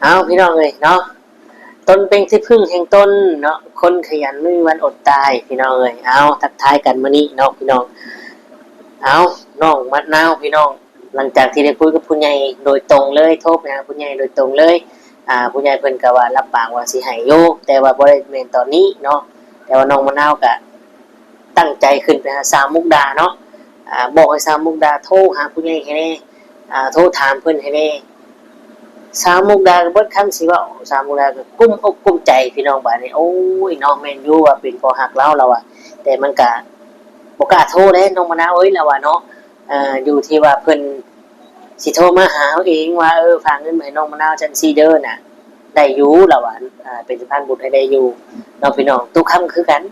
ເອົາ ພີ່ນ້ອງເອີຍເນາະ, ຕົນເປັນທີ່ເພິ່ງແຫ່ງຕົນເນາະ, ຄົນຂະຫຍັນບໍ່ມີວັນອົດຕາຍ ພີ່ນ້ອງເອີຍ. ເອົາ ທັກທາຍກັນມື້ນີ້ເນາະ ພີ່ນ້ອງ. ເອົາ ນ້ອງມະນາວ ພີ່ນ້ອງ, ຫຼັງຈາກທີ່ໄດ້ຄຸຍກັບຜູ້ໃຫຍ່ໂດຍຕົງເລີຍ, ໂທໄປຫາຜູ້ໃຫຍ່ໂດຍຕົງເລີຍ, ອ່າ ຜູ້ໃຫຍ່ເພິ່ນກໍວ່າຮັບປາກວ່າຊິໃຫ້ຢູ່ ແຕ່ວ່າບໍ່ໄດ້ແມ່ນຕອນນີ້ເນາະ, ແຕ່ວ່ານ້ອງມະນາວກໍຕັ້ງໃຈຂຶ້ນໄປຫາສາວມຸກດາເນາະ, ອ່າ ບອກໃຫ້ສາວມຸກດາໂທຫາຜູ້ໃຫຍ່ໃຫ້ແດ່, ອ່າ ໂທຖາມເພິ່ນໃຫ້ແດ່. ສາວມຸກດາກໍເບິດຄຳຊິເວົ້າ, ສາວມຸກດາກໍກຸ້ມອົກກຸ້ມໃຈ ພີ່ນ້ອງ. ບາດນີ້ ໂອ້ຍເນາະ, ແມ່ນຢູ່ວ່າເປັນເພາະຮັກລາວ ລາວວ່າ, ແຕ່ມັນກະບໍ່ກ້າໂທເດ້ ນ້ອງມະນາວເອີຍ ລາວວ່າເນາະ. ເອີ ຢູ່ທີ່ວ່າເພິ່ນຊິໂທມາຫາເຮົາເອງວ່າ ເອີ ຝາກເງິນມາໃຫ້ນ້ອງມະນາວຈັ່ງຊີ້ເດີນະ, ໄດ້ຢູ່ ລາວວ່າ. ເປັນສະພານບຸນໃຫ້ໄດ້ຢູ່ເນາະ ພີ່ນ້ອງ. ຕຸຄຳຄືກັນ,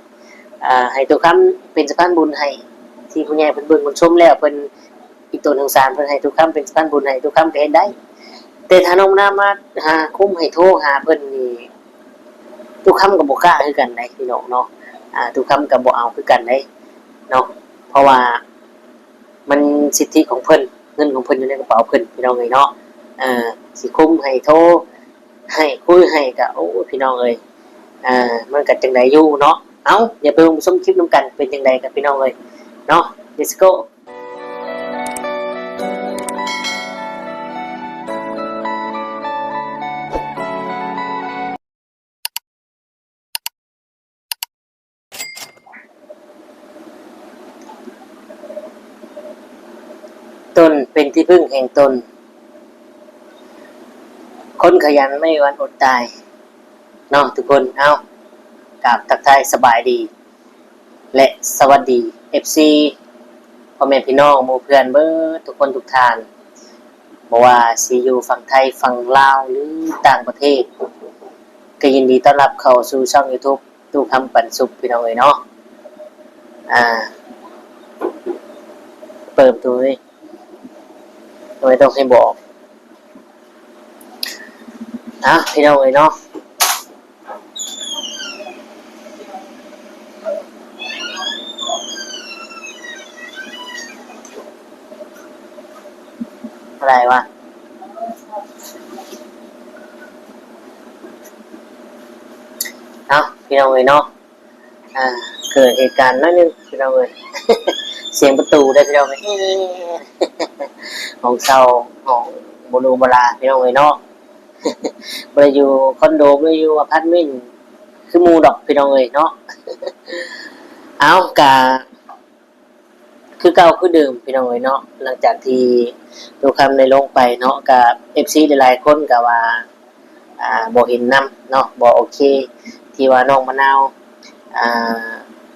ໃຫ້ຕຸຄຳເປັນສະພານບຸນໃຫ້, ທີ່ຜູ້ໃຫຍ່ເພິ່ນເບິ່ງເພິ່ນຊົມແລ້ວ ເພິ່ນ ອີກຕົວໜຶ່ງສາມ ເພິ່ນໃຫ້ຕຸຄຳເປັນສະພານບຸນໃຫ້, ຕຸຄຳກໍເຮັດໄດ້. ແຕ່ຖ້ານ້ອງມະນາວມາຫາຄຸມໃຫ້ໂທຫາເພິ່ນນີ້ ຕຸຄຳກໍບໍ່ກ້າຄືກັນໃດ໋ ພີ່ນ້ອງເນາະ. ອ່າ ຕຸຄຳກໍບໍ່ເອົາຄືກັນໃດ໋ເນາະ, ເພາະວ່າມັນສິດທິຂອງເພິ່ນ, ເງິນຂອງເພິ່ນຢູ່ໃນກະເປົາເພິ່ນ ພີ່ນ້ອງເອີຍເນາະ. ເອີ ຊິຄຸມໃຫ້ໂທ ໃຫ້ຄຸຍໃຫ້ກະ ໂອ້ຍ ພີ່ນ້ອງເອີຍ, ເອີ ມັນກະຈັ່ງໃດຢູ່ເນາະ. ເອົ້າ ດຽວໄປເບິ່ງໄປຊົມຄລິບນຳກັນ ເປັນຈັ່ງໃດກັນ ພີ່ນ້ອງເອີຍເນາະ. Let's go. ຕົນເປັນທີ່ເພິ່ງແຫ່ງຕົນ, ຄົນຂະຫຍັນໄມ່ມີວັນອົດຕາຍເນາະທຸກຄົນ. ເອົ້າ ກາບທັກທາຍສະບາຍດີ ແລະ ສະຫວັດດີ ເອັຟຊີ ພໍ່ແມ່ພີ່ນ້ອງໝູ່ເພື່ອນເບິດທຸກຄົນທຸກທ່ານ, ບໍ່ວ່າຊິຢູ່ຝັ່ງໄທ, ຝັ່ງລາວ ຫຼື ຕ່າງປະເທດ, ກໍຍິນດີຕ້ອນຮັບເຂົ້າສູ່ຊ່ອງຢູທູບ ຕູ້ຄຳປັນສຸກ ພີ່ນ້ອງເອີຍເນາະ. ອ່າ ເປີດປະຕູເລີຍ, ບໍ່ຕ້ອງໃຫ້ບອກ. ເອົ້າ ພີ່ນ້ອງເອີຍເນາະ, ເທົ່າໃດວະ? ເອົ້າ ພີ່ນ້ອງເອີຍເນາະ, ອ່າ ເກີດເຫດການໜ້ອຍໜຶ່ງ ພີ່ນ້ອງເອີຍ, ສຽງປະຕູເດີ ພີ່ນ້ອງເອີຍ. ຫ້ອງເຊົ່າ ຫ້ອງບໍ່ຫຼູບໍ່ຫຼາ ພີ່ນ້ອງເອີຍເນາະ, ບໍ່ໄດ້ຢູ່ຄອນໂດ ບໍ່ໄດ້ຢູ່ອາພາດເມັນຄືໝູ່ດອກ ພີ່ນ້ອງເອີຍເນາະ. ເອົ້າ ກະ ຄືເກົ່າຄືເດີມ ພີ່ນ້ອງເອີຍເນາະ, ຫຼັງຈາກທີ່ຕູ້ຄຳໄດ້ລົງໄປເນາະ, ກະ ເອັຟຊີ ຫຼາຍໆຄົນກະວ່າ ອ່າ ບໍ່ເຫັນນຳເນາະ, ບໍ່ໂອເຄ ທີ່ວ່ານ້ອງມະນາວ ອ່າ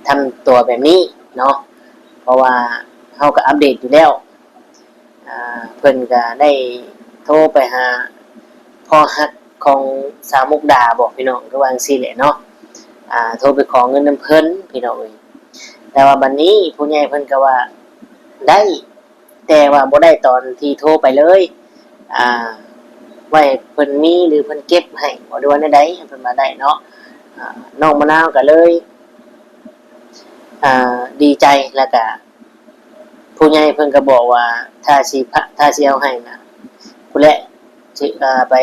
ທຳຕົວແບບນີ້ເນາະ, ເພາະວ່າເຮົາກະອັບເດດຢູ່ແລ້ວ. ອ່າ ເພິ່ນກະໄດ້ໂທໄປຫາພໍ່ຮັກຂອງສາວມຸກດາບໍ ພີ່ນ້ອງ, ຄືວ່າຈັ່ງຊີ້ແຫຼະເນາະ, ອ່າ ໂທໄປຂໍເງິນນຳເພິ່ນ ພີ່ນ້ອງເອີຍ. ແຕ່ວ່າບັດນີ້ຜູ້ໃຫຍ່ເພິ່ນກໍວ່າໄດ້, ແຕ່ວ່າບໍ່ໄດ້ຕອນທີ່ໂທໄປເລີຍ, ອ່າ ໄວ້ໃຫ້ເພິ່ນມີ ຫຼື ເພິ່ນເກັບໃຫ້ບໍ ຫຼືວ່າແນວໃດ ເພິ່ນວ່າໄດ້ເນາະ. ອ່າ ນ້ອງມະນາວກໍເລີຍ ອ່າ ດີໃຈ ແລ້ວກະ ຜູ້ໃຫຍ່ເພິ່ນກໍບອກວ່າ ຖ້າຊິພະ ຖ້າຊິເອົາໃຫ້ນະ ພຸ້ນແຫຼະ ຊິ ເອີ ໄປ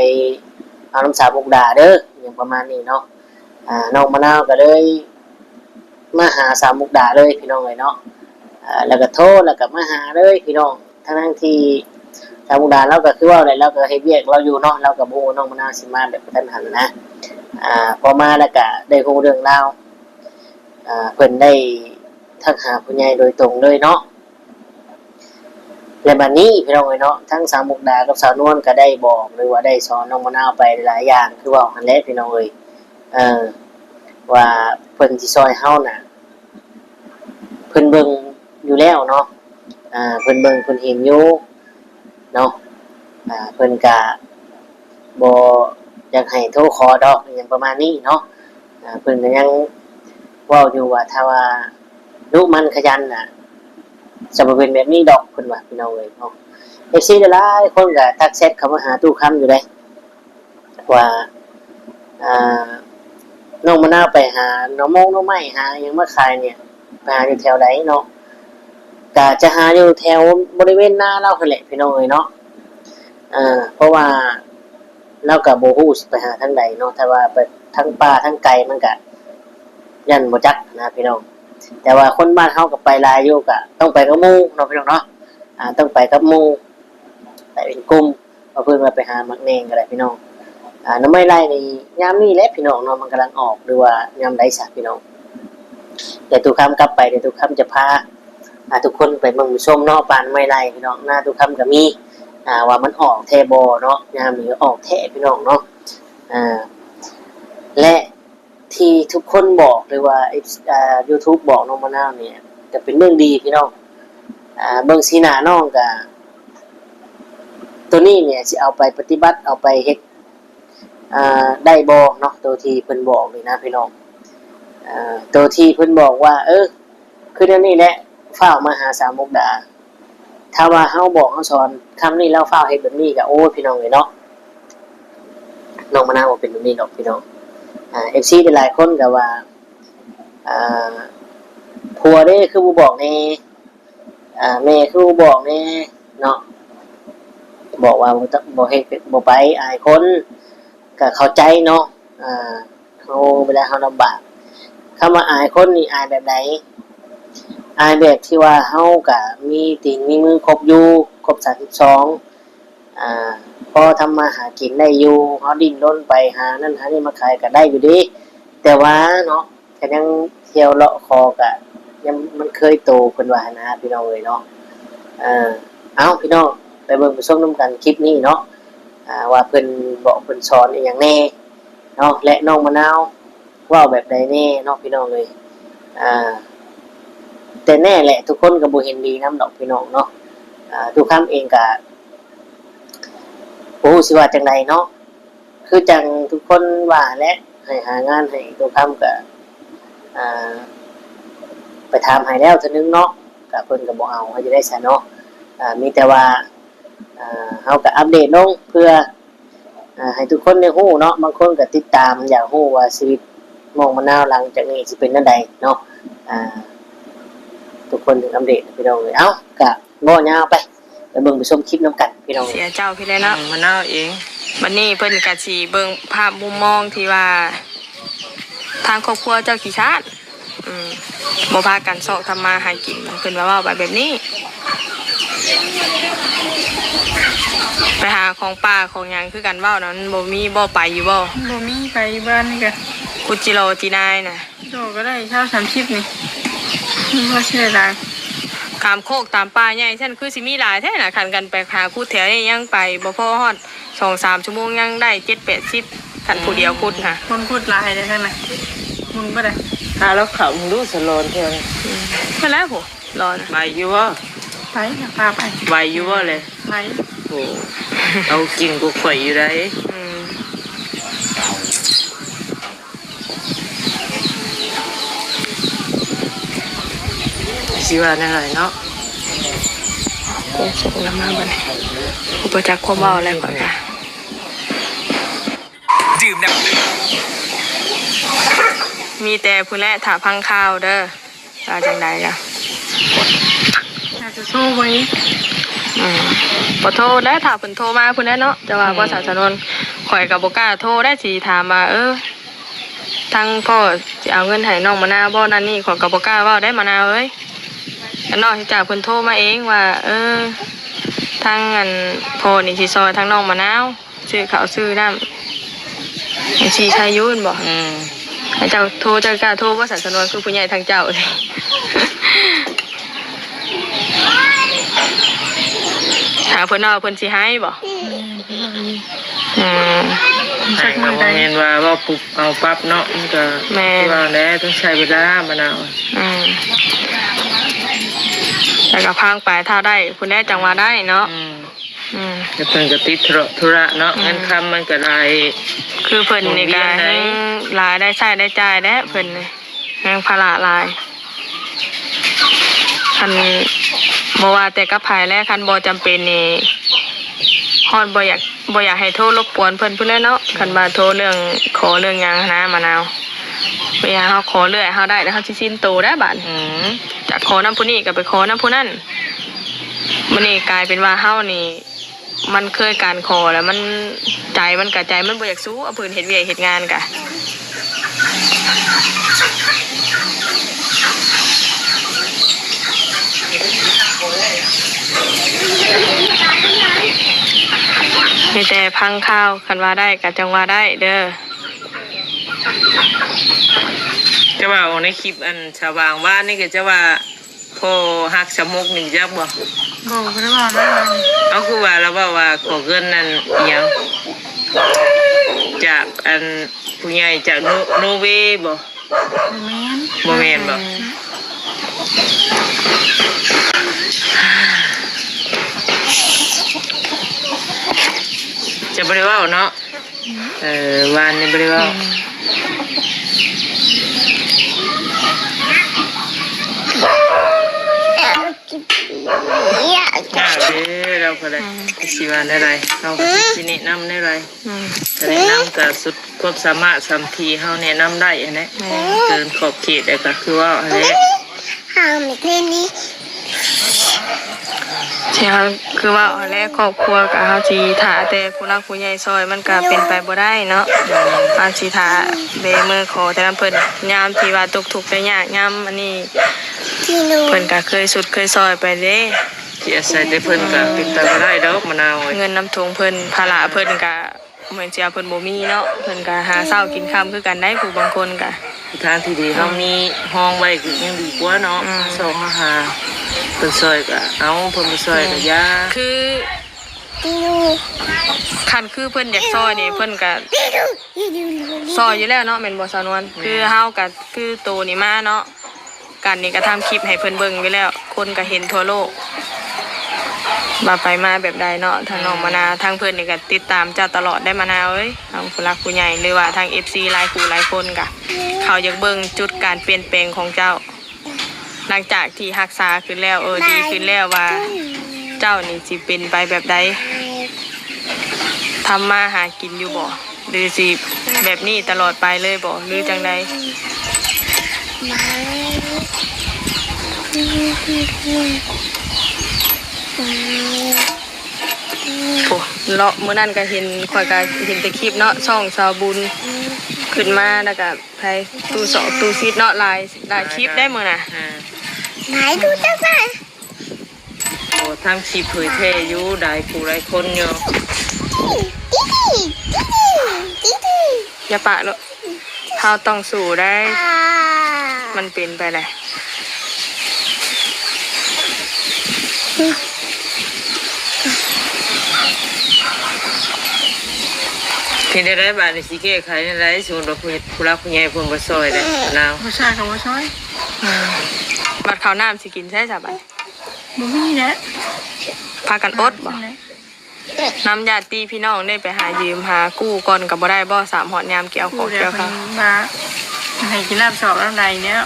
ເອົານຳສາວມຸກດາເດີ ຫຍັງປະມານນີ້ເນາະ. ອ່າ ນ້ອງມະນາວກໍເລີຍມາຫາສາວມຸກດາເລີຍ ພີ່ນ້ອງເອີຍເນາະ, ແລ້ວກໍໂທ ແລ້ວກໍມາຫາເລີຍ ພີ່ນ້ອງ. ທັງໆທີ່ສາວມຸກດາລາວກໍຄືເວົ້າແຫຼະ ລາວກໍເຮັດວຽກລາວຢູ່ເນາະ, ລາວກໍບໍ່ຮູ້ວ່ານ້ອງມະນາວຊິມາແບບກະທັນຫັນນະ. ອ່າ ພໍມາແລ້ວກໍໄດ້ຮູ້ເລື່ອງລາວ, ອ່າ ເພິ່ນໄດ້ທັກຫາຜູ້ໃຫຍ່ໂດຍຕົງເລີຍເນາະ. ແລະ ບັດນີ້ ພີ່ນ້ອງເອີຍເນາະ, ທັງສາວມຸກດາກັບສາວນວນກໍໄດ້ບອກ ຫຼືວ່າໄດ້ສອນນ້ອງມະນາວໄປຫຼາຍຢ່າງ ຄືເວົ້າຫັ້ນແຫຼະ ພີ່ນ້ອງເອີຍ, ເອີ ວ່າເພິ່ນຊິຊ່ອຍເຮົານະ ເພິ່ນເບິ່ງຢູ່ແລ້ວເນາະ, ອ່າ ເພິ່ນເບິ່ງເພິ່ນເຫັນຢູ່ເນາະ, ອ່າ ເພິ່ນກະບໍ່ຢາກໃຫ້ໂທຂໍດອກ ອີ່ຫຍັງປະມານນີ້ເນາະ. ອ່າ ເພິ່ນກໍຍັງເວົ້າຢູ່ວ່າ ຖ້າວ່າດຸໝັ່ນຂະຫຍັນນະ ຈະບໍ່ເປັນແບບນີ້ດອກ ເພິ່ນວ່າ ພີ່ນ້ອງເອີຍເນາະ. ເອັຟຊີຫຼາຍໆຄົນກໍທັກແຊັດເຂົ້າມາຫາຕູ້ຄຳຢູ່ເດ້ ວ່າ ອ່າ ນ້ອງມະນາວໄປຫາໜໍ່ມົງໜໍ່ໄມ້ ຫາຫຍັງມາຂາຍນີ້ ໄປຫາຢູ່ແຖວໃດເນາະ, ກະຈະຫາຢູ່ແຖວບໍລິເວນນາລາວຫັ້ນແຫຼະ ພີ່ນ້ອງເອີຍເນາະ. ເພາະວ່າ ລາວກໍບໍ່ຮູ້ຊິໄປຫາທາງໃດເນາະ, ຖ້າວ່າໄປທາງປ່າທາງໄກມັນກໍຢ້ານບໍ່ຈັກນະພີ່ນ້ອງ. ແຕ່ວ່າຄົນບ້ານເຮົາກໍໄປຫຼາຍຢູ່ ກໍຕ້ອງໄປກັບໝູ່ເນາະພີ່ນ້ອງເນາະ, ອາ ຕ້ອງໄປກັບໝູ່ ໄປເປັນກຸ່ມ ວ່າເພິ່ນວ່າໄປຫາໝາກແໜ່ງກໍໄດ້ພີ່ນ້ອງ. ອາ ໜໍ່ໄມ້ໄລ່ນີ້ຍາມນີ້ແຫຼະພີ່ນ້ອງເນາະ ມັນກຳລັງອອກ ຫຼືວ່າຍາມໃດຊະພີ່ນ້ອງ. ດຽວຕຸຄຳກັບໄປ ດຽວຕຸຄຳຈະພາ ອາ ທຸກຄົນໄປເບິ່ງໄປຊົມເນາະ ປ່າໜໍ່ໄມ້ໄລ່ພີ່ນ້ອງ. ນາຕຸຄຳກໍມີ ອາ ວ່າມັນອອກແທ້ບໍ່ເນາະ, ຍາມນີ້ກໍອອກແທ້ພີ່ນ້ອງເນາະ. ອາ ແລະ ທີ່ທຸກຄົນບອກ ຫຼືວ່າ ເອັຟ ອາ ຢູທູບບອກນ້ອງມະນາວນີ້ ກໍເປັນເລື່ອງດີພີ່ນ້ອງ. ອາ ເບິ່ງສີໜ້ານ້ອງກໍ ໂຕນີ້ນີ້ຊິເອົາໄປປະຕິບັດ ເອົາໄປເຮັດ ອາ ໄດ້ບໍ່ເນາະ ໂຕທີ່ເພິ່ນບອກນີ້ນະພີ່ນ້ອງ. ອາ ໂຕທີ່ເພິ່ນບອກວ່າ ເອີ ຄືແນວນີ້ແຫຼະ ຟ້າວມາຫາສາວມຸກດາ. ຖ້າວ່າເຮົາບອກເຮົາສອນຄຳນີ້ ລາວຟ້າວເຮັດແບບນີ້ກໍ ໂອ້ຍ ພີ່ນ້ອງເອີຍເນາະ, ນ້ອງມະນາວບໍ່ເປັນແບບນີ້ດອກພີ່ນ້ອງ. ອາ ເອັຟຊີຫຼາຍໆຄົນກໍວ່າ ອາ ຜົວເດ້ຄືບໍ່ບອກແດ່, ອາ ແມ່ຄືບໍ່ບອກແດ່ເນາະ, ບອກວ່າບໍ່ຕ- ບໍ່ເຮັດ ບໍ່ໄປ ອາຍຄົນ. ກໍເຂົ້າໃຈເນາະ ອາ ເຮົາ ເວລາເຮົາລຳບາກ. ຄຳວ່າອາຍຄົນນີ້ ອາຍແບບໃດ? ອາຍແບບທີ່ວ່າເຮົາກະມີຕີນມີມືຄົບຢູ່ ຄົບສາມສິບສອງ ອາ ພໍທຳມາຫາກິນໄດ້ຢູ່, ເຮົາດີ້ນລົນໄປຫານັ້ນຫານີ້ມາຂາຍກໍໄດ້ຢູ່ເດ້. ແຕ່ວ່າເນາະ ກໍຍັງທ່ຽວເລາະຂໍ ກະຍັງ ມັນເຄີຍໂຕ ເພິ່ນວ່າຫັ້ນນະ ພີ່ນ້ອງເອີຍເນາະ. ເອີ ເອົ້າ ພີ່ນ້ອງ ໄປເບິ່ງໄປຊົມນຳກັນຄລິບນີ້ເນາະ ອາ ວ່າເພິ່ນບອກເພິ່ນສອນອີ່ຫຍັງແດ່ເນາະ ແລະ ນ້ອງມະນາວເວົ້າແບບໃດແດ່ເນາະ ພີ່ນ້ອງເອີຍ. ອາ ແຕ່ແນ່ແຫຼະ ທຸກຄົນກໍບໍ່ເຫັນດີນຳດອກ ພີ່ນ້ອງເນາະ. ອາ ຕຸຄຳເອງກະບໍ່ຮູ້ຊິວ່າຈັ່ງໃດເນາະ. ຄືຈັ່ງທຸກຄົນວ່າແຫຼະ ໃຫ້ຫາງານໃຫ້ຕຸຄຳ ກະ ອາ ໄປຖາມໃຫ້ແລ້ວເທື່ອໜຶ່ງເນາະ ກະເພິ່ນກະບໍ່ເອົາ ເຮົາຈະໄດ້ໃສເນາະ. ອາ ມີແຕ່ວ່າ ອາ ເຮົາກະອັບເດດລົງເພື່ອ ອາ ໃຫ້ທຸກຄົນໄດ້ຮູ້ເນາະ, ບາງຄົນກະຕິດຕາມຢາກຮູ້ວ່າຊີວິດນ້ອງມະນາວຫຼັງຈາກນີ້ຊິເປັນແນວໃດເນາະ. ອາ ທຸກຄົນຖືກອັບເດດ ພີ່ນ້ອງເອີຍ. ເອົ້າ ກະ ບໍ່ຍາວ ໄປ ໄປເບິ່ງໄປຊົມຄລິບນຳກັນ ພີ່ນ້ອງ. ເສຍເຈົ້າພີ້ແຫຼະເນາະ ມະນາວເອງ. ບັດນີ້ເພິ່ນກະຊິເບິ່ງພາບມຸມມອງທີ່ວ່າ ທາງຄອບຄົວເຈົ້າຂີ້ຄ້ານ ອືມ ບໍ່ພາກັນຊອກທຳມາຫາກິນ ເພິ່ນວ່າເວົ້າໄປແບບນີ້. ໄປຫາຂອງປ່າຂອງຫຍັງຄືກັນເວົ້ານະ ມັນບໍ່ມີບໍ່ ໄປຢູ່ບໍ່? ບໍ່ມີ ໄປຢູ່ບ້ານນີ້ກະ ຂຸດຈີ່ຫຼໍ່ຈີ່ນາຍນະ. ດອກກໍໄດ້ຊາວສາມສິບນີ້ ມັນບໍ່ເສຍຫຼາຍ. ຕາມໂຄກຕາມປ່າໃຫຍ່ຊັ້ນຄືຊິມີຫຼາຍແທ້ນະ, ຄັນກັນໄປຫາຂຸດແຖວນີ້ຍັງໄປບໍ່ພໍຮອດສອງສາມຊົ່ວໂມງ ຍັງໄດ້ເຈັດແປດສິບ ຄັນຜູ້ດຽວຂຸດຫະ. ຄົນຂຸດຫຼາຍເດ້ທາງນັ້ນ ເບິ່ງບໍ່ໄດ້. ພາລາວເຂົ້າເບິ່ງດູສະຫຼອນແຖວນີ້. ອືມ ໄປແລ້ວພຸ້ນຫຼອນ. ໄຫວຢູ່ບໍ່? ໄປ ພາໄປ. ໄຫວຢູ່ບໍ່ແລະ? ໄຫວ. ໂອ້ ເອົາກິນກວ່າຂ້ອຍຢູ່ໃດ. ອືມ. ຊິວ່າແນວໃດເນາະ? ໂອ້ ສົກລະມາບັດນີ້ ບໍ່ຈັກຄວາມເວົ້າແລ້ວຂ້ອຍກະ. ດື່ມນ້ຳ ມີແຕ່ພຸ້ນແຫຼະ ຖ້າຟັງຂ່າວເດີ ວ່າຈັ່ງໃດກະ ອາດຈະໂທໄວ້. ອືມ ບໍ່ໂທແລ້ວ ຖ້າເພິ່ນໂທມາພຸ້ນແຫຼະເນາະ. ແຕ່ວ່າ ອືມ ບໍ່ສາວສະໜວນ ຂ້ອຍກະບໍ່ກ້າໂທໄດ້ ຊິຖາມວ່າ ເອີ ທາງພໍ່ຊິເອົາເງິນໃຫ້ນ້ອງມະນາວບໍ່ ນັ້ນນີ້ ຂ້ອຍກໍບໍ່ກ້າເວົ້າໄດ້ມະນາວເອີຍ. ນອກຈາກເພິ່ນໂທມາເອງວ່າ ເອີ ທາງອັນພໍ່ນີ້ຊິຊ່ອຍທາງນ້ອງມະນາວ ຊື້ເຂົ້າຊື້ນ້ຳ ຊິໃຊ້ຢູ່ແມ່ນບໍ່? ອືມ ໃຫ້ເຈົ້າໂທ ເຈົ້າກ້າໂທບໍ່? ສັນສະນວນຄືຜູ້ໃຫຍ່ທາງເຈົ້າ. ຖ້າເພິ່ນເວົ້າເພິ່ນຊິໃຫ້ບໍ່? ອືມ ອືມ ໃຫ້ກໍບໍ່ແມ່ນວ່າເວົ້າປຸບເອົາປັບເນາະ ມັນກໍ ແມ່ນ ຄືວ່າແຫຼະ ຕ້ອງໃຊ້ເວລາ ມະນາວ. ອືມ ແລ້ວກໍພັງໄປ ຖ້າໄດ້ພຸ້ນແຫຼະຈັ່ງວ່າໄດ້ເນາະ. ອືມ ອືມ ແຕ່ເພິ່ນກໍຕິດທຸລະເນາະ. ອືມ ເງິນຄຳມັນກໍຫຼາຍ ຄືເພິ່ນນີ້ກໍ ໝູນວຽນໄດ໋ ແຮ່ງຫຼາຍ ໄດ້ໃຊ້ໄດ້ຈ່າຍແຫຼະ ອືມ ເພິ່ນນີ້ ແຮ່ງພາລະຫຼາຍ. ຄັນບໍ່ວ່າແຕ່ກັບໃຜແຫຼະ ຄັນບໍ່ຈຳເປັນນີ້ ຮອດບໍ່ຢາກ ບໍ່ຢາກໃຫ້ໂທລົບກວນເພິ່ນພຸ້ນແຫຼະເນາະ. ອືມ ຄັນວ່າໂທເລື່ອງຂໍເລື່ອງຫຍັງຫັ້ນນະ ມະນາວ ເວລາເຮົາຂໍເລື້ອຍ ເຮົາໄດ້ແລ້ວ ເຮົາຊິຊິນໂຕໄດ້ບາດນີ້. ອືມ ຈາກຂໍນຳຜູ້ນີ້ກໍໄປຂໍນຳຜູ້ນັ້ນ ບັດນີ້ກາຍເປັນວ່າເຮົານີ້ ມັນເຄີຍການຂໍແລ້ວ ມັນ ໃຈມັນກະ ໃຈມັນບໍ່ຢາກສູ້ ເອົາເພິ່ນເຮັດວຽກເຮັດງານກະ ມີແຕ່ຟັງຂ່າວ ຄັນວ່າໄດ້ກະຈັ່ງວ່າໄດ້ເດີ້. ຈະວ່າອອກໃນຄລິບອັນສະຫວ່າງວານນີ້ ກະຈະວ່າ ພໍຮັກສາມຫົກນີ້ ຈັກບໍ່? ບໍ່ ບໍ່ໄດ້ເວົ້ານະ. ເອົາ ຄືວ່າລາວເວົ້າວ່າຂໍເງິນນັ້ນອີ່ຫຍັງ ຈາກອັນຜູ້ໃຫຍ່ຈາກໂນ ໂນເວບໍ່? ບໍ່ແມ່ນ ບໍ່ແມ່ນບໍ່? ຈະບໍ່ໄດ້ເວົ້າເນາະ. ເອີ ວານນີ້ບໍ່ໄດ້ເວົ້າ. ອືມ ຍາກເດ້ ລາວກໍໄດ້ ຊິວ່າແນວໃດ ເຮົາກໍຊິແນະນຳແນວໃດ ອືມ ກໍແນະນຳກໍສຸດຄວາມສາມາດສ່ຳທີ່ເຮົາແນະນຳໄດ້ຫັ້ນແຫຼະ. ແມ່ນ ເກີນຂອບເຂດແລ້ວກໍຄືເວົ້າຫັ້ນແຫຼະ. ເຮົາມີແຄ່ນີ້ ທີ່ເຮົາ ຄືເວົ້າຫັ້ນແຫຼະ ຄອບຄົວກະເຮົາຊິຖ້າແຕ່ຜູ້ຫຼັກຜູ້ໃຫຍ່ຊ່ອຍ ມັນກະເປັນໄປບໍ່ໄດ້ເນາະ. ເຮົາຊິຖ້າແບມືຂໍແຕ່ນຳເພິ່ນ ຍາມທີ່ວ່າຕົກທຸກໄດ້ຍາກ ຍາມອັນນີ້ ເພິ່ນກະເຄີຍຊຸດເຄີຍຊ່ອຍໄປເດ້. ຊິອາໄສແຕ່ເພິ່ນກະເປັນໄປບໍ່ໄດ້ດອກ ມະນາວເອີຍ. ເງິນນຳຖົງເພິ່ນ ພາລະເພິ່ນກະ ແມ່ນຊິວ່າເພິ່ນບໍ່ມີເນາະ ເພິ່ນກະຫາເຊົ້າກິນຄ່ຳຄືກັນໄດ໋ ຜູ້ບາງຄົນກະ ທາງທີ່ດີເຮົາມີຮອງໄວ້ກໍຍັງດີກວ່າເນາະ. ອືມ ເຮົາຊອກເຮົາຫາ ເພິ່ນຊ່ອຍກໍເອົາ ເພິ່ນບໍ່ຊ່ອຍກໍຢ່າ. ຄື ຄັນຄືເພິ່ນຢາກຊ່ອຍນີ້ ເພິ່ນກະຊ່ອຍຢູ່ແລ້ວເນາະ ແມ່ນບໍ່ສາວນວນ? ແມ່ນ ຄືເຮົາກະຄືໂຕນີ້ມາເນາະ ກັນນີ້ກໍທຳຄລິບໃຫ້ເພິ່ນເບິ່ງຢູ່ແລ້ວ ຄົນກໍເຫັນທົ່ວໂລກ ວ່າໄປມາແບບໃດເນາະ. ທາງນ້ອງມະນາ ທາງເພິ່ນນີ້ກໍຕິດຕາມເຈົ້າຕະຫຼອດໄດ໋ມະນາເອີຍ ທາງຜູ້ຫຼັກຜູ້ໃຫຍ່ ຫຼືວ່າທາງເອັຟຊີຫຼາຍຄູ່ຫຼາຍຄົນກໍ ເຂົາຢາກເບິ່ງຈຸດການປ່ຽນແປງຂອງເຈົ້າ ຫຼັງຈາກທີ່ຮັກສາຂຶ້ນແລ້ວ ເອີ ດີຂຶ້ນແລ້ວ ວ່າເຈົ້ານີ້ຊິເປັນໄປແບບໃດ ທຳມາຫາກິນຢູ່ບໍ່? ຫຼືຊິແບບນີ້ຕະຫຼອດໄປເລີຍບໍ່ ຫຼືຈັ່ງໃດ? ໂອ້ ເລາະ ມື້ນັ້ນກໍເຫັນ ຂ້ອຍກໍເຫັນແຕ່ຄລິບເນາະ ຊ່ອງສາວບຸນ ຂຶ້ນມາ ແລ້ວກໍໃຜ ຕູ້ສອກຕູ້ຊິດເນາະ ຫຼາຍ ຫຼາຍຄລິບໄດ໋ມື້ນະ. ຫຼາຍດູຈັກ ໂອ້ ທຳຄລິບເຜີຍແຜ່ຢູ່ ຫຼາຍຜູ້ຫຼາຍຄົນຢູ່. ຢ່າປະໂລດ ເຮົາຕ້ອງສູ້ໄດ໋ ມັນເປັນໄປແຫຼະ. ເຮັດແນວໃດບາດນີ້ ຊິແກ້ໄຂແນວໃດ? ສົມມຸດວ່າຜູ້ ຜູ້ຫຼັກຜູ້ໃຫຍ່ເພິ່ນບໍ່ຊ່ອຍເດ້ ນາວ ບໍ່ຊ່ອຍກໍບໍ່ຊ່ອຍ. ອືມ ບັດເຂົ້ານ້ຳຊິກິນໃສຊະບັດ? ບໍ່ມີແຫຼະ ພາກັນອົດບໍ່? ນັ້ນແຫຼະ ນຳຍາດຕິພີ່ນ້ອງໄດ້ໄປຫາຢືມຫາກູ້ກ່ອນກໍບໍ່ໄດ້ບໍ່? ສາມຮອດຍາມກ່ຽວຂອງກ່ຽວເຂົ້າ ມາໃຫ້ກິນນ້ຳສອກນ້ຳໃດແລ້ວ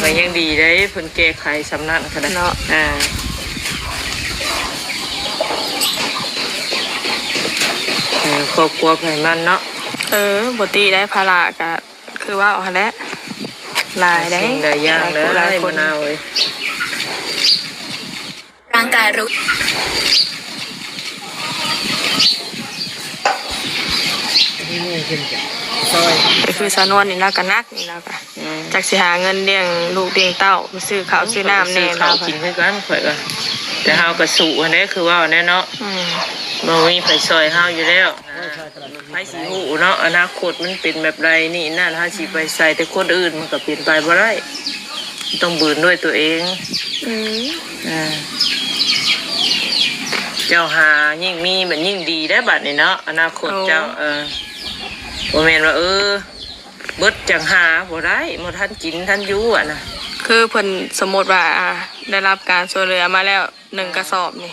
ກໍຍັງດີເດ້ ເພິ່ນແກ້ໄຂສ່ຳນັ້ນກໍໄດ້ເນາະ. ອ່າ ເອີ ຄອບຄົວໃຜມັນເນາະ. ເອີ ບໍ່ຕິໄດ້ ພາລະກໍ ຄືເວົ້າຫັ້ນແຫຼະ ຫຼາຍເດ້ ຫຼາຍສິ່ງຫຼາຍຢ່າງເດ້ ຫຼາຍຄົນ ມະນາວເອີຍ. ຮ່າງກາຍຮູ້ ກໍຄືສາວນວນນີ້ລາວກໍໜັກ ນີ້ລາວກໍ ອືມ ຈັກຊິຫາເງິນລ້ຽງລູກລ້ຽງເຕົ້າ ໄປຊື້ເຂົ້າຊື້ນ້ຳແດ່ ເຮົາກໍຊື້ເຂົ້າກິນຄືກັນ ຂ້ອຍກໍ ແຕ່ເຮົາກໍສູ້ຫັ້ນແຫຼະ ຄືເວົ້າແຫຼະເນາະ. ອືມ ບໍ່ມີໃຜຊ່ອຍເຮົາຢູ່ແລ້ວ. ໃຜຊິຮູ້ເນາະ ອະນາຄົດມັນເປັນແບບໃດນີ້ນັ້ນ ເຮົາຊິໄປໃສ່ແຕ່ຄົນອື່ນ ມັນກໍເປັນໄປບໍ່ໄດ້ ຕ້ອງບືນດ້ວຍຕົວເອງ. ອືມ ເຈົ້າຫາຍິ່ງມີມັນຍິ່ງດີໄດ໋ບັດນີ້ເນາະ ອະນາຄົດເຈົ້າ. ໂອ້ ເອີ ບໍ່ແມ່ນວ່າ ເອີ ເບິດຈັ່ງຫາ ບໍ່ໄດ້ ບໍ່ທັນກິນທັນຢູ່ຫັ້ນນະ. ຄືເພິ່ນ ສົມມຸດວ່າ ອ່າ ໄດ້ຮັບການຊ່ວຍເຫຼືອມາແລ້ວ ໜຶ່ງກະສອບນີ້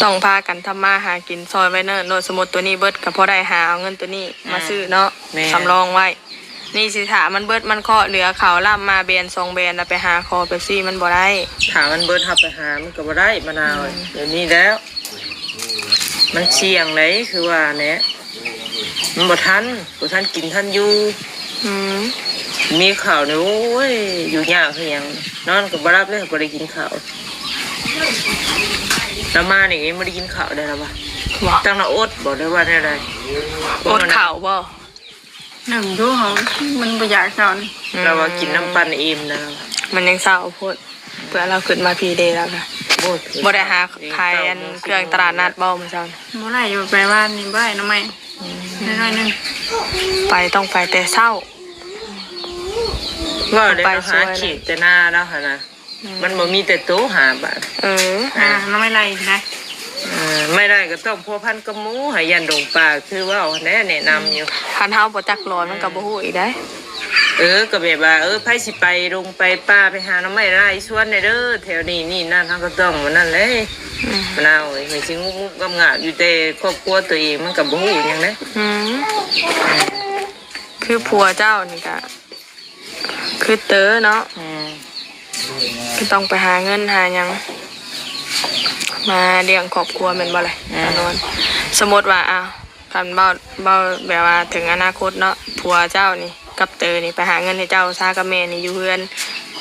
ຕ້ອງພາກັນທຳມາຫາກິນຊ່ອຍໄວ້ເນີນໂລດ. ສົມມຸດໂຕນີ້ເບິດກໍພໍໄດ້ຫາເອົາເງິນໂຕນີ້ມາຊື້ເນາະ ແມ່ນ ສຳລອງໄວ້. ນີ້ຊິຖ້າມັນເບິດ ມັນເຄາະເຫຼືອເຂົ້າລ້ຳມາແບນສອງແບນ ແລ້ວໄປຫາຂໍເປັບຊີມັນບໍ່ໄດ້. ຖ້າມັນເບິດ ເຮົາໄປຫາມັນກໍບໍ່ໄດ້ ມະນາວ. ອືມ ດຽວນີ້ແລ້ວ ມັນສ່ຽງເດ້ ຄືວ່າແຫຼະ ມັນບໍ່ທັນ ບໍ່ທັນກິນທັນຢູ່. ອືມ ມີເຂົ້ານີ້ ໂອ້ຍ ຢູ່ຍາກຄືຫຍັງ ນອນກໍບໍ່ຫຼັບເລີຍ ບໍ່ໄດ້ກິນເຂົ້າ. ລາວມານີ້ຍັງບໍ່ໄດ້ກິນເຂົ້າເດ້ລາວວ່າ. ບໍ່ ຕັ້ງລາວອົດບໍ່ ຫຼືວ່າແນວໃດ? ອົດເຂົ້າບໍ່? ໜຶ່ງຢູ່ເຮົາ ມັນບໍ່ຢາກເຂົ້ານີ້. ອືມ ລາວວ່າກິນນ້ຳປັ່ນອີ່ມແລ້ວ ມັນຍັງເຊົ້າໂພດ. ເພື່ອລາວຂຶ້ນມາພີເດ ລາວກະບໍ່ໄດ້ຫາຂາຍອັນເຄື່ອງຕະຫຼາດນັດບໍ່ມື້ເຊົ້າ? ບໍ່ໄດ້ຢູ່ ໄປວານນີ້ບໍ່ໄດ້ໜໍ່ໄມ້ ອືມ ໜ້ອຍໜຶ່ງ. ໄປ ຕ້ອງໄປແຕ່ເຊົ້າ. ເວົ້າແລ້ວຫາຂີດແຕ່ໜ້າລາວຫັ້ນນະ. ອືມ ມັນບໍ່ມີແຕ່ໂຕຫາບາດ. ເອີ ຫາໜໍ່ໄມ້ໄລ່ນະ. ເອີ ໄມ້ໄລ່ກໍຕ້ອງພົວພັນກັບໝູ່ ໃຫ້ຢ້ານຫຼົງປ່າ ຄືເວົ້າຫັ້ນແຫຼະ ແນະນຳຢູ່. ອືມ ຄັນເຮົາບໍ່ຈັກລອນມັນກໍບໍ່ຮູ້ອີກໄດ໋. ເອີ ກໍແບບວ່າ ເອີ ໃຜຊິໄປດົງໄປປ່າ ໄປຫາໜໍ່ໄມ້ໄລ່ຊວນແດ່ເດີ ແຖວນີ້ນີ້ນັ້ນ ເຮົາກໍຕ້ອງອັນນັ້ນແຫຼະ. ອືມ ມະນາວເອີຍ ມັນຊິງຸບງາບຢູ່ແຕ່ຄອບຄົວຕົວເອງ ມັນກໍບໍ່ຮູ້ຫຍັງເດ້. ອືມ ຄືຜົວເຈົ້ານີ້ກະ ຄືເຕີເນາະ. ອືມ ກໍຕ້ອງໄປຫາເງິນຫາຫຍັງມາລ້ຽງຄອບຄົວແມ່ນບໍ່ລະ? ອືມ ຕານວນ ສົມມຸດວ່າ ອ້າວ ຄັນເວົ້າ ເວົ້າແບບວ່າເຖິງອະນາຄົດເນາະ ຜົວເຈົ້ານີ້ກັບເຕີນີ້ໄປຫາເງິນໃຫ້ເຈົ້າຊາກັບແມ່ນີ້ຢູ່ເຮືອນ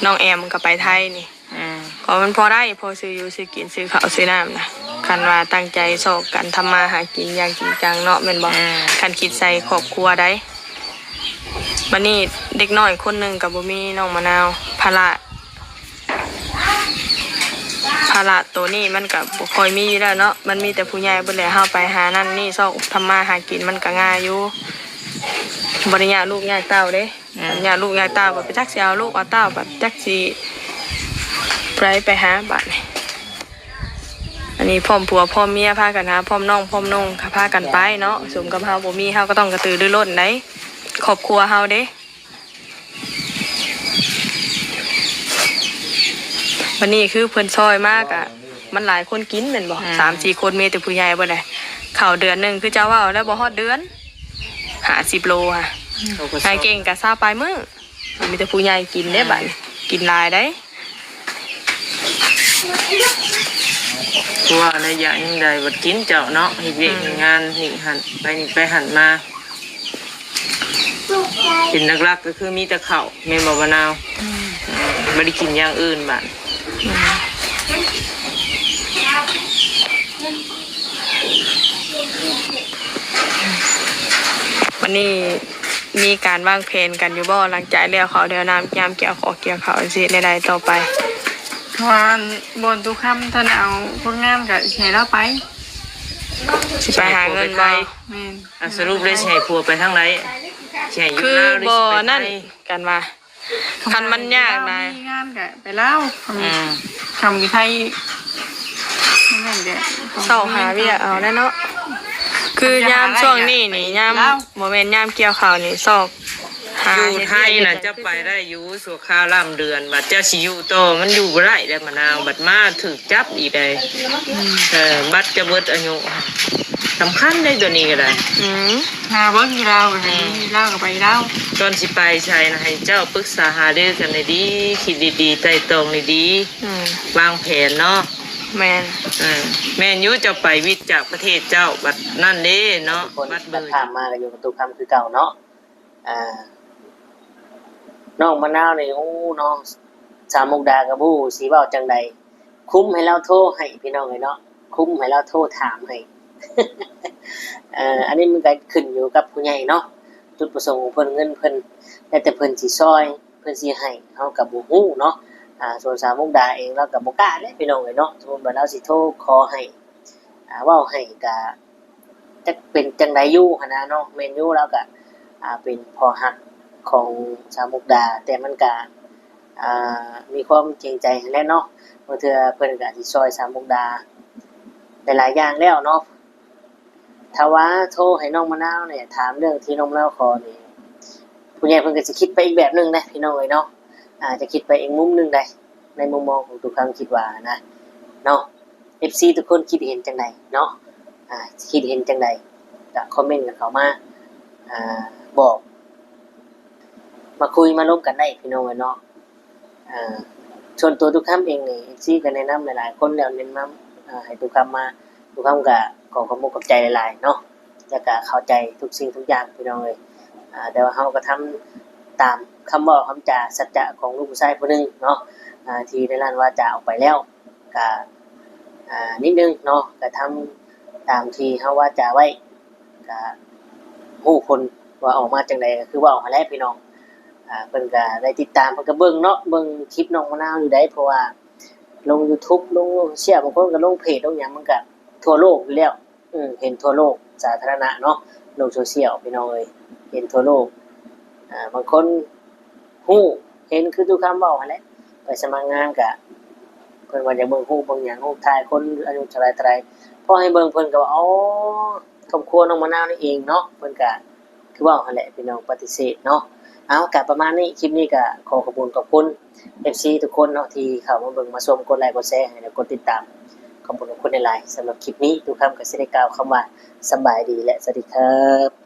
ນ້ອງແອມກໍໄປໄທນີ້. ອືມ ກໍມັນພໍໄດ້ ພໍຊື້ຢູ່ຊື້ກິນ ຊື້ເຂົ້າຊື້ນ້ຳນະ. ຄັນວ່າຕັ້ງໃຈຊອກກັນທຳມາຫາກິນຢ່າງຈິງຈັງເນາະ ແມ່ນບໍ່? ອືມ ຄັນຄິດໃສ່ຄອບຄົວໃດ໋. ບັດນີ້ເດັກນ້ອຍຄົນໜຶ່ງກໍບໍ່ມີ ນ້ອງມະນາວ ພາລະ ພາລະໂຕນີ້ມັນກໍບໍ່ຄ່ອຍມີຢູ່ແລ້ວເນາະ ມັນມີແຕ່ຜູ້ໃຫຍ່ເບິດແຫຼະ. ເຮົາໄປຫານັ້ນນີ້ ຊອກທຳມາຫາກິນມັນກໍງ່າຍຢູ່ ບໍ່ໄດ້ຍາກລູກຍາກເຕົ້າເດ້. ອືມ ຄັນຍາກລູກຍາກເຕົ້າ ບັດໄປຈັກຊິເອົາລູກເອົາເຕົ້າ ບັດຈັກຊິໄປ ໄປຫາບາດນີ້. ອັນນີ້ພ້ອມຜົວພ້ອມເມຍພາກັນຫາ ພ້ອມນ້ອງພ້ອມນົ່ງກໍພາກັນໄປເນາະ. ສົມກັບເຮົາບໍ່ມີ ເຮົາກໍຕ້ອງກະຕືລືລົ້ນໃດ໋ ຄອບຄົວເຮົາເດ້. ບັດນີ້ຄືເພິ່ນຊ່ອຍມາກະ ມັນຫຼາຍຄົນກິນແມ່ນບໍ່? ອືມ ສາມສີ່ຄົນ ມີແຕ່ຜູ້ໃຫຍ່ເບິດເດ. ເຂົ້າເດືອນໜຶ່ງ ຄືເຈົ້າເວົ້າແລ້ວ ບໍ່ຮອດເດືອນ ຫ້າສິບໂລຫະ. ອືມ ໃຫ້ເກັ່ງກະຊາວປາຍມື້. ມີແຕ່ຜູ້ໃຫຍ່ກິນເດ້ ອືມ ບາດນີ້ ກິນຫຼາຍໄດ໋. ຄືວ່າໄລຍະຍັງໄດ້ ບັດກິນເຈົ້າເນາະ ເຮັດວຽກ ອືມ ເຮັດງານນີ້ຫັ້ນ ໄປນີ້ໄປຫັ້ນມາ. ກິນຫຼັກໆກໍຄືມີແຕ່ເຂົ້າ ແມ່ນບໍ່ ມະນາວ? ອືມ ອືມ ບໍ່ໄດ້ກິນຢ່າງອື່ນບາດ. ອືມ ບັດນີ້ມີການວາງແຜນກັນຢູ່ບໍ່ ຫຼັງຈາກແລ້ວເຂົ້າແລ້ວນ້ຳ ຍາມກ່ຽວເຂົ້າກ່ຽວເຂົ້າ ຊິເຮັດແນວໃດຕໍ່ໄປ? ເພາະວ່າບ່ອນຕຸຄຳທ່ານເອົາຄົນງານ ກໍຊິໃຫ້ລາວໄປ. ຊິໄປຫາເງິນບໍ່? ແມ່ນ. ອ່າ ສະຫຼຸບແລ້ວຊິໃຫ້ຜົວໄປທາງໃດ? ຊິໃຫ້ຢູ່ລາວ ຫຼືຊິໄປໄທ? ຄືບໍ່ນັ້ນກັນວ່າ ຄັນມັນຍາກນະ ມີງານກະໄປລາວ. ອືມ ຄຳຢູ່ໄທ ນັ້ນແຫຼະ ຊອກຫາວຽກເອົາແຫຼະເນາະ. ຄືຍາມຊ່ວງນີ້ນີ້ ຍາມ ບໍ່ແມ່ນ ຍາມກ່ຽວເຂົ້ານີ້ ຊອກຫາ ຢູ່ໄທນະ ເຮັດວຽກ ເຈົ້າໄປໄດ້ຢູ່ຊົ່ວຄາວລາມເດືອນ ບັດເຈົ້າຊິຢູ່ຕໍ່ ມັນຢູ່ບໍ່ໄດ້ແລ້ວ ມະນາວ ບັດມາຖືກຈັບອີກໄດ໋. ອືມ ເອີ ບັດຈະເບິດອາຍຸ ສຳຄັນເດ້ ຕົວນີ້ກໍໄດ້. ອືມ ຫາເບິ່ງຢູ່ລາວກໍໄດ້ ອືມ ຢູ່ລາວກໍໄປລາວ. ກ່ອນຊິໄປໃສນະ ໃຫ້ເຈົ້າປຶກສາຫາລືກັນດີໆ ຄິດດີໆ ໄຕ່ຕອງດີໆ ອືມ ວາງແຜນເນາະ. ແມ່ນ. ເອີ ແມ່ນຢູ່ ເຈົ້າໄປວິດຈາກປະເທດເຈົ້າ ບັດນັ້ນເດ້ເນາະ ບັດເບີ ຖາມມາກໍຢູ່ກັບຕຸຄຳຄືເກົ່າເນາະ. ອ່າ ນ້ອງມະນາວນີ້ ໂອ້ ນ້ອງສາວມຸກດາກໍບໍ່ຮູ້ຊິເວົ້າຈັ່ງໃດ ຄຸມໃຫ້ລາວໂທໃຫ້ ພີ່ນ້ອງເອີຍເນາະ ຄຸມໃຫ້ລາວໂທຖາມໃຫ້. ເອີ ອັນນີ້ມັນກໍຂຶ້ນຢູ່ກັບຜູ້ໃຫຍ່ເນາະ ຈຸດປະສົງຂອງເພິ່ນ ເງິນເພິ່ນ ແລ້ວແຕ່ເພິ່ນຊິຊ່ອຍ ເພິ່ນຊິໃຫ້ ເຮົາກໍບໍ່ຮູ້ເນາະ. ອ່າ ສ່ວນສາວມຸກດາເອງ ລາວກໍບໍ່ກ້າເດ້ ພີ່ນ້ອງເອີຍເນາະ ສົມມຸດວ່າລາວຊິໂທຂໍໃຫ້ ອ່າ ເວົ້າໃຫ້ກໍ ຈັກເປັນຈັ່ງໃດຢູ່ຫັ້ນນະເນາະ. ແມ່ນຢູ່ ລາວກະ ອ່າ ເປັນພໍ່ຮັກຂອງສາວມຸກດາ ແຕ່ມັນກະ ອ່າ ມີຄວາມເກງໃຈຫັ້ນແຫຼະເນາະ. ບາງເທື່ອເພິ່ນກະຊິຊ່ອຍສາວມຸກດາໄດ້ຫຼາຍຢ່າງແລ້ວເນາະ. ຖ້າວ່າໂທໃຫ້ນ້ອງມະນາວນີ້ ຖາມເລື່ອງທີ່ນ້ອງມະນາວຂໍນີ້ ຜູ້ໃຫຍ່ເພິ່ນກໍຊິຄິດໄປອີກແບບໜຶ່ງເດ້ ພີ່ນ້ອງເອີຍເນາະ. ອາດຈະຄິດໄປອີກມຸມໜຶ່ງໄດ໋ ໃນມຸມມອງຂອງຕຸຄຳຄິດວ່ານະເນາະ. ເອັຟຊີທຸກຄົນຄິດເຫັນຈັ່ງໃດເນາະ? ອາ ຄິດເຫັນຈັ່ງໃດ ກໍຄອມເມັນກັນເຂົ້າມາ ອາ ບອກ ມາຄຸຍມາລົມກັນໄດ້ ພີ່ນ້ອງເອີຍເນາະ. ອາ ສ່ວນຕົວຕຸຄຳເອງນີ້ ເອັຟຊີກໍແນະນຳຫຼາຍໆຄົນແລ້ວ ແນະນຳ ອາ ໃຫ້ຕຸຄຳມາ ຕຸຄຳກໍຂໍຂອບອົກຂອບໃຈຫຼາຍໆເນາະ ແລ້ວກໍເຂົ້າໃຈທຸກສິ່ງທຸກຢ່າງ ພີ່ນ້ອງເອີຍ. ອາ ແຕ່ວ່າເຮົາກໍທຳຕາມຄຳເວົ້າຄຳຈາສັດຈະຂອງລູກຜູ້ຊາຍຜູ້ໜຶ່ງເນາະ ອາ ທີ່ໄດ້ລັ່ນວາຈາອອກໄປແລ້ວ ກະ ອ່າ ນິດໜຶ່ງເນາະ ກະທຳຕາມທີ່ເຮົາວາຈາໄວ້ ກະຮູ້ຜົນວ່າອອກມາຈັ່ງໃດ ກະຄືເວົ້າຫັ້ນແຫຼະພີ່ນ້ອງ. ອ່າ ເພິ່ນກະໄດ້ຕິດຕາມ ເພິ່ນກະເບິ່ງເນາະ ເບິ່ງຄລິບນ້ອງມະນາວຢູ່ໃດ ເພາະວ່າລົງຢູທູບ ລົງໂຊຊຽວ ບາງຄົນກະລົງເພຈ ລົງຫຍັງ ມັນກະທົ່ວໂລກຢູ່ແລ້ວ ເຫັນທົ່ວໂລກສາທາລະນະເນາະ ໂລກໂຊຊຽວພີ່ນ້ອງເອີຍ ເຫັນທົ່ວໂລກ. ອ່າ ບາງຄົນຮູ້ເຫັນຄືຕູ້ຄຳເວົ້າຫັ້ນແຫຼະ ໄປສະໝັກງານກະ ເພິ່ນວ່າຢາກເບິ່ງຮູບເບິ່ງຫຍັງ ຮູບຖ່າຍຄົນອາຍຸເທົ່າໃດເທົ່າໃດ ພໍໃຫ້ເບິ່ງເພິ່ນກະວ່າ ອໍ ຄອບຄົວນ້ອງມະນາວນີ້ເອງເນາະ ເພິ່ນກະຄືເວົ້າຫັ້ນແຫຼະພີ່ນ້ອງ ປະຕິເສດເນາະ. ເອົາ ກະປະມານນີ້ ຄລິບນີ້ກະຂໍຂອບຄຸນຂອບຄຸນເອັຟຊີທຸກຄົນເນາະ ທີ່ເຂົ້າມາເບິ່ງມາຊົມ ກົດໄລກົດແຊໃຫ້ ແລະ ກົດຕິດຕາມ ຂອບຄຸນຂອບຄຸນຫຼາຍໆ. ສຳລັບຄລິບນີ້ ຕູ້ຄຳກະຊິໄດ້ກ່າວຄຳວ່າ ສະບາຍດີ ແລະ ສະຫວັດດີຄັບ.